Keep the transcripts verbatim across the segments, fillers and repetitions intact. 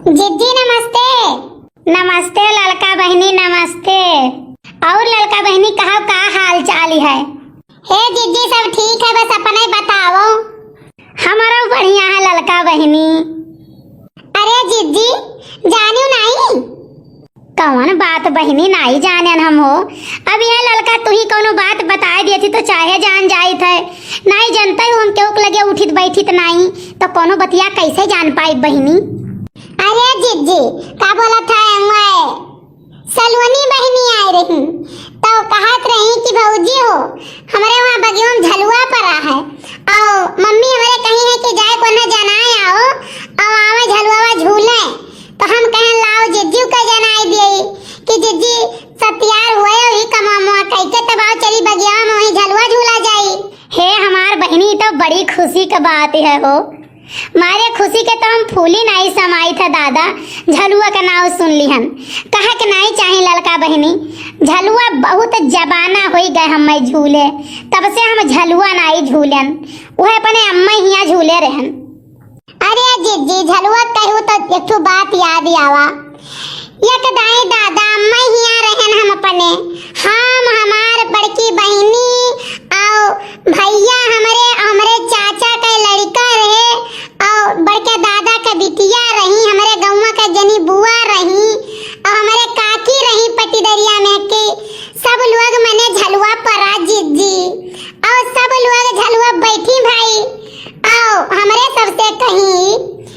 जिज्जी नमस्ते। नमस्ते ललका बहिनी, नमस्ते। और ललका बहिनी कहो, का हाल चाल है? हे जिज्जी, सब ठीक है, बस अपने बताओ। हमरो बढ़िया है ललका बहिनी। अरे जिज्जी, जानियो नाई? कौन बात बहिनी, नाई जानेन हम हो। अब यह ललका तू ही कौनो बात बताए देती तो चाहे जान जाइत है। नाई जनते हो हम केहू के लगे उठित बैठित नाई, तो कौनो बतिया कैसे जान पाई बहिनी? अरे जिज्जी, का बोलत है, मैं सलोनी बहिनी आए रही, तो कहत रही कि भौजी हो, हमरे वहाँ बगिया में झलुआ परा है, और मम्मी हमरे कही है कि जाए को न जनाए आओ, और आवे झलुआ झूले। तो हम कहन लाओ जिज्जी के जनाए दिए कि जिज्जी सब तैयार हुए, वही कमा मुआ कह के तब आओ चली बगिया में वही झलुआ झूला जाई। हे हमार बहिनी, तो बड़ी खुशी का बात है हो। मारे खुशी के तो हम फूली नाई समाई था दादा, झलुआ का नाव सुन लिहन। कहे के नाई चाही ललका बहिनी, झलुआ बहुत जमाना होई गए हमें झूले, तब से हम झलुआ नाई झूलन, वह अपने अम्मा हिया झूले रहन। अरे जिज्जी, झलुआ कहू तो एक ठो बात याद आवा। एक दाई दादा अम्मा हिया रहन हम अपने, हम हमार बड़की बहिनी और भैया हमरे, हमरे चाचा के लड़का रहे और बड़के दादा के बिटिया रही, हमरे गौवा के जनी बुआ रही और हमरे काकी रही पटीदरिया में के सब लोग मने झलुआ परा जिज्जी और सब लोग झलुआ बैठी भाई और हमरे सबसे कही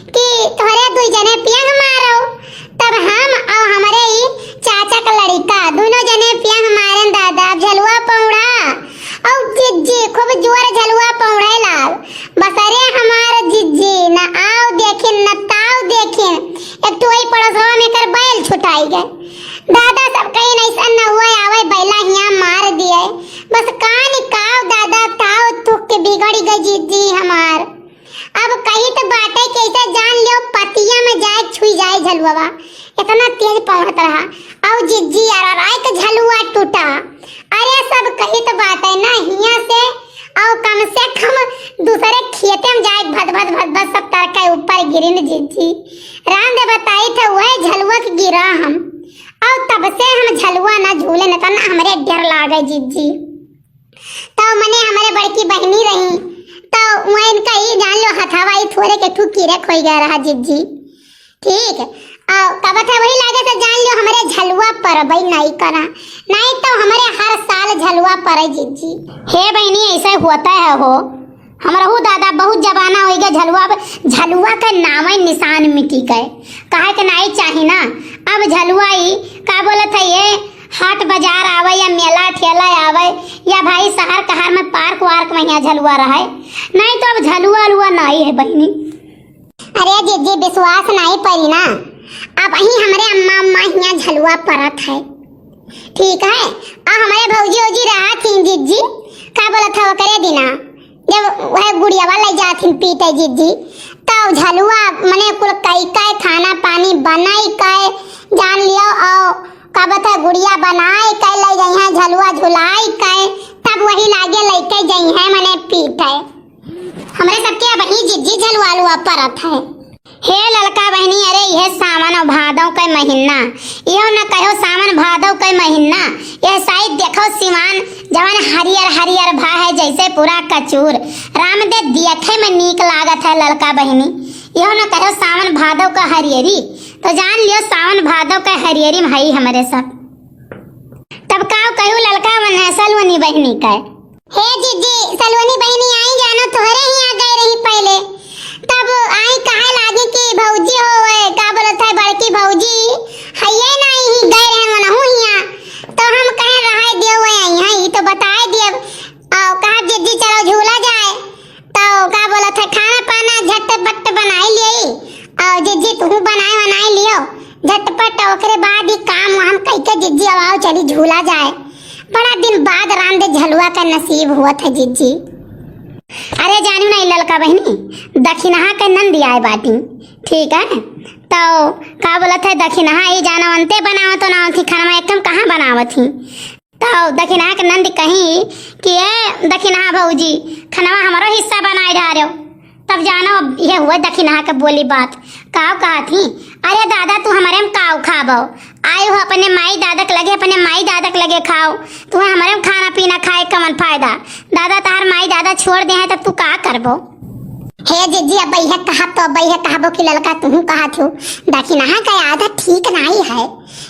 कि तोहरे दुई जने पियंग मारो। तब हम और हमरे ई चाचा का लड़का दोनों जने पियंग मारेन दादा, अब झलुआ पौड़ा। और जिज्जी खूब जोर झलुआ पौड़े लाग। बस अरे हमार जिज्जी, न आओ देखिन, न ताओ देखिन, एक ठो वही पड़ोसवा में कर बैल छुटाई गए। दादा सब कहीं ऐसा न हुआ, आवे बैला हिया मार दिए। बस कान काव दादा ताव थूक के बिगड़ गई जिज्जी हमार। अब कही तो बाटे कि ऐसा जान लियो पतिया में जाए छुई जाए झलुआ, इतना तेज पहुँचत रहा। और जिज्जी अरराय के झलुआ टूटा। अरे सब कही तो बाटे ना हिया से और कम से कम दूसरे खेते में जाए भद भद भद भद सब तरका ऊपर गिरिन जिज्जी। राम दे बताई थे वह झलुआ के गिरा हम। और तब से हम झलुआ ना झूले न तो ना हमरे डर लागे जिज्जी। तो मने हमरे बड़की बहिनी रही, तो वह इनका ई जान लो हथावा ई थोरे के ठुकी रे खोई गया रहा जिज्जी। ठीक, और कबत है वही लागे तो जान लो हमरे झलुआ पर बई नाई करा, नाई तो हमरे हर साल झलुआ पर जिज्जी। हे बहिनी, ऐसे होता है हो, हमरहू दादा बहुत जमाना होई गए झलुआ पे, झलुआ के नामे निशान मिटी गए। काहे के नाई चाही ना, अब झलुआ ई का बोलत है ये, हाट बाजार आवे या मेला ठेला आवे या भाई शहर कहार में पार्क वार्क में यहाँ झलुआ रहे, नहीं तो अब झलुआ अलुआ नाई है बहिनी। अरे जिज्जी विश्वास नाई परी ना, अब ही हमरे अम्मा अम्मा हिया झलुआ परत है। ठीक है, आ हमरे भौजी ओजी रहा थी जिज्जी, का बोलत है ओकरे दिना जब वह गुड़ियावा ले जाथिन पीटे जिज्जी, तब झलुआ मने कुल कई कई खाना पानी बनाई कई जान लियो, और का बता गुड़िया बनाई कई ले जइहें झलुआ झुलाई कई, तब वही लागे लइके जइहें मने पीटे। हमरे सबके अब ही जिज्जी झलुआ लुआ परत है। हे ललका बहिनी, अरे यह सावन और भादव के महीना, इहो न कहो सावन भादव के महीना, यह साइड देखो सिवान जवन हरियर हरियर भा है जैसे पूरा कचूर। राम दे देखे में नीक लागत है ललका बहिनी, इहो न कहो सावन भादव का हरियरी, तो जान लियो सावन भादव का हरियरी में हई हमरे सब। तब का कहू ललका मन है सलवनी बहिनी का। हे जिज्जी, सलोनी बहिनी आई जानो तोहरे हिया गए रही पहले, तब आई कहे लागी कि भौजी हो, ए, का बोलत है बड़की भौजी, हइये ना ही गए रहे मनहु हिया, तो हम कहे रहे दियो वे आई हैं, ई तो बताए दिए, और कहा जिज्जी चलो झूला जाए, तो का बोलत है खाना पाना झटपट बनाई लिए, और जिज्जी तू बनाए बनाए लियो झटपट, ओकरे बाद ही काम हम कई के जिज्जी अब आओ चली झूला जाए। बड़ा दिन बाद राम दे झलुआ का नसीब हुआ था जिज्जी। अरे जानू नहीं ललका बहिनी, दखिनहा के नंदी आए बाटी, ठीक है, तो का बोलत है दखिनहा ई जानवंते बनावत ना थी खाना एकदम कहाँ बनावत थी, तो दखिनहा के नंद कही कि ए दखिनहा भौजी, खनवा हमरो हिस्सा बनाए डारो। तब जानो अब ये हुआ दखिनहा के बोली बात। का कहा थी, अरे दादा, तू हमरे में काउ खाबो? आयु हो अपने माई दादा के लगे, अपने माई दादा के लगे खाओ। तू हमरे में खाना पीना खाए कवन फायदा? दादा, तहार माई दादा छोड़ दे हैं, तब तू का करबो? हे जिज्जी, अब इहे कहब तो अब इहे कहबो कि ललका तुहू कहत हो। दखिनहा के आदत ठीक नाई है।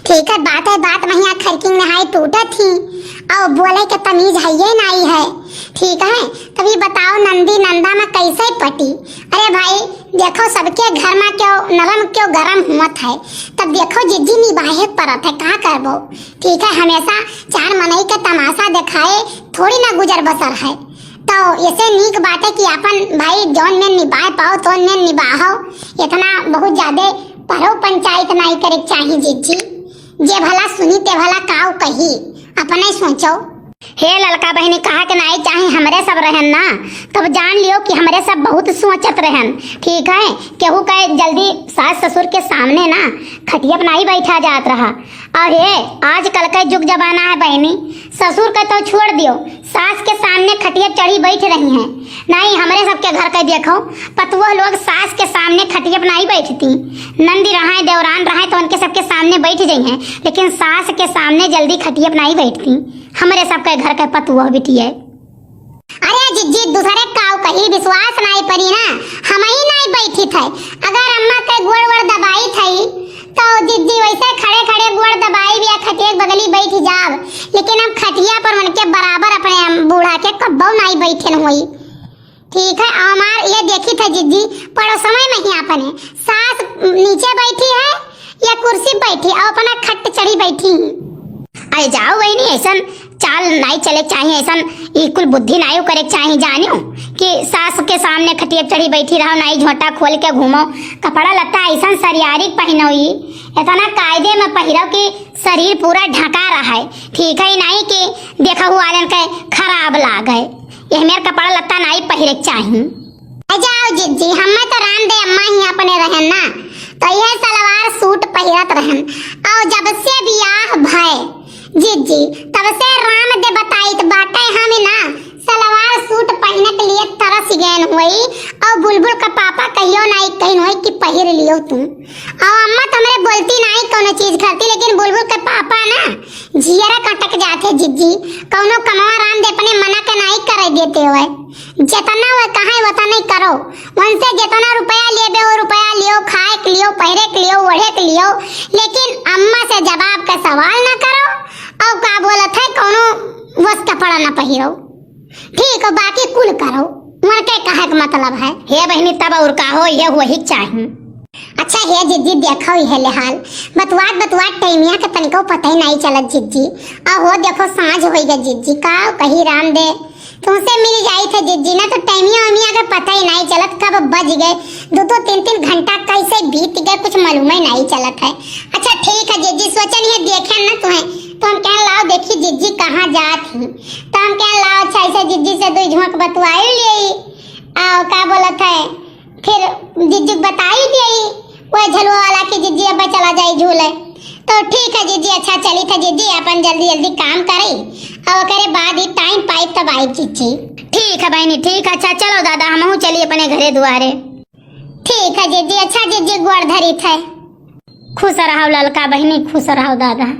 ठीक है, बात है, बात महिया खरकिंग नहाई टूटत ही। और बोले के तमीज है ये नाई है। ठीक है, तभी बताओ नंदी नंदा में कैसे पटी? अरे भाई, देखो, सबके घर में क्यों नरम क्यों गरम हुअत है, तब देखो जिज्जी निभाए परत है, का करबो। ठीक है, हमेशा चार मनई के तमाशा देखाए थोड़ी ना गुजर बसर है। तो ऐसे नीक बाटे कि अपन भाई जौन में निभाए पाओ तौन में निभाओ, इतना बहुत ज्यादा परो पंचायत नाई करे के चाही जिज्जी। जे भला सुनी ते भला काउ कही, अपने सोचो। हे ललका बहिनी, कहा के नाई चाही, हमरे सब रहन ना, तब जान लियो कि हमरे सब बहुत सोचत रहन। ठीक है, केहू कहे जल्दी सास ससुर के सामने ना खटिया पर नाई बैठा जात रहा। और हे, आजकल का जुग जमाना है बहिनी, ससुर का तो छोड़ दियो, सास के सामने खटिया चढ़ी बैठ रही हैं। नहीं, हमरे सबके घर का देखो, पतुआ लोग सास के सामने खटिया पर नाई बैठती। नंदी रहाए, देवरान रहाए तो उनके सबके सामने बैठ जाई हैं, लेकिन सास के सामने जल्दी खटिया पर नाई बैठती। हमरे सबके घर के पतुआ बिटिया। अरे जिज्जी, दूसरे काउ कही, विश्वास नाई परी ना, हम ही नाई बैठी थे। अगर अम्मा के गोड़ वोड़ दबाई थे तो जिज्जी वैसे खड़े खड़े गोड़ दबाई या खटिया के बगली बैठ जाब, लेकिन हम खटिया पर उनके बराबर अपने बूढ़ा के कब्बो नाई बैठे हुई। ठीक है, हमार ये देखी थे जिज्जी, पड़ोसवे में ही अपने सास नीचे बैठी है या कुर्सी बैठी और अपना खट चढ़ी बैठी। अरे जाओ बहिनी, ऐसन चाल नाई चले के चाही, ऐसन ई कुल बुद्धि नाई करे के चाही। जानियो कि सास के सामने खटिया चढ़ी बैठी रहो, नाई झोंटा खोल के घूमो, कपड़ा लत्ता ऐसन सरियारी पहनो, ई इतना कायदे में पहिरो कि शरीर पूरा ढका रहे। ठीक है, नाई कि देखा हुआ वालन के खराब लागे। ये मेर कपड़ा लत्ता नाई पहिरे के चाही। ए जाओ जिज्जी, हमें तो राम दे अम्मा ही अपने रहन ना, तो यह सलवार सूट पहिरत रहन। और जब से बियाह भय जिज्जी, तब से राम दे बताइत बाटे हम ना सलवार सूट पहिने के लिए तरस गए हुई। और बुलबुल का पापा कहियो नाई कहिन हुई कि पहिर लियो तू। और अम्मा तो हमरे बोलती नाई कोनो चीज करती, लेकिन बुलबुल के पापा ना जियरा कटक जाते जिज्जी। कौनो कमवा राम दे अपने मना के नाई करे देते हुए। जितना वह कहे वतने करो, उनसे जितना रुपया लेबे हो रुपया लियो, खाए के लियो, पहिरे के लियो, ओढ़े के लियो, लेकिन अम्मा से जवाब का सवाल ना करो। और का बोलत है, कौनो वस कपड़ा ना पहिरो। ठीक हो, बाकी कुल करो, उनके कहे के मतलब है। हे बहिनी, तब और का हो, ये वही चाही। अच्छा हे जिज्जी, देखो ये ले हाल, बतुआत बतुआत टाइमिया के तनिको पता ही नहीं चलत जिज्जी। आ हो देखो, साँझ होई गए जिज्जी, का कही राम दे, तुमसे मिल जाई थे जिज्जी ना, तो टाइमिया वाइमिया के पता ही नहीं चलत, कब बज गए, दो दो तीन तीन घंटा कैसे बीत गए, कुछ मालूम ही नहीं चलत है। अच्छा ठीक है जिज्जी, सोचन ये देखे ना तुम्हें, तो हम कहें लाओ देखी जिज्जी कहाँ जात ही, तो हम कहें लाओ अच्छा ऐसे जिज्जी से दो झोंक बतुआई ले, आ का बोलत है, फिर जिज्जी के बताई देई, वह झलुआ वाला की जिज्जी अब चला जाई झूले। तो ठीक है जिज्जी, अच्छा चली था जिज्जी, अपन जल्दी जल्दी काम करी और ओकरे बाद ही टाइम पाई तब आई जिज्जी। ठीक है बहनी, ठीक है, अच्छा चलो दादा, हमहू चली अपने घरे दुआरे। ठीक है जिज्जी, अच्छा जिज्जी गोड़ धरी थे। खुश रहो ललका बहनी, खुश रहो दादा।